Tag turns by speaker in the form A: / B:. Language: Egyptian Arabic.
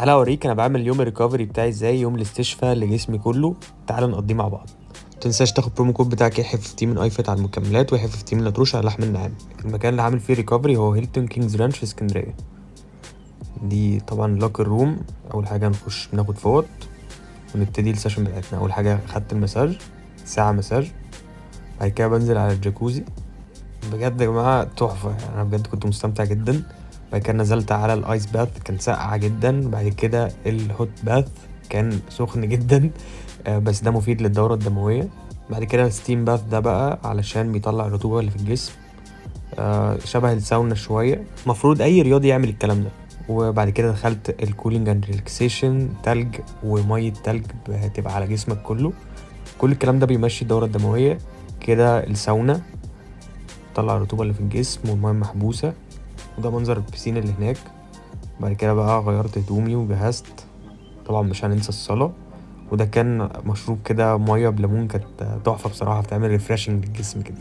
A: تعالى اوريك انا بعمل يوم ال recovery بتاعي ازاي، يوم الاستشفاء لجسمي كله. تعالى نقضيه مع بعض. متنساش تاخد promo code بتاعك يحيى 15 من iFit على المكملات، ويحيى 15 من لاتروش على لحم النعام. المكان اللي عامل فيه recovery هو هيلتون كينجز رانش في اسكندريه. دي طبعا locker room. اول حاجة نخش بناخد فوط ونبتدي ال session بتاعتنا. اول حاجة خدت المساج، ساعة مساج. بعد كده بنزل على الجاكوزي. بجد يا جماعة تحفه، انا بجد كنت مستمتع جدا. بعد كده نزلت على ال ice bath، كان ساقعه جدا. بعد كده ال hot bath كان سخن جدا، بس ده مفيد للدورة الدمويه. بعد كده ال steam bath، ده بقى علشان بيطلع الرطوبة اللي في الجسم، شبه الساونا شويه. المفروض اي رياضي يعمل الكلام ده. وبعد كده دخلت ال cooling and relaxation، تلج ومية تلج بتبقى على جسمك كله. كل الكلام ده بيمشي الدورة الدموية كده. الساونا طلع الرطوبة اللي في الجسم والمية محبوسة. وده منظر البسين اللي هناك. بعد كده بقى غيرت هدومي وجهزت. طبعا مش هننسى الصلاة. وده كان مشروب كده مية بليمون، كانت تحفة بصراحة، بتعمل refreshing للجسم كده.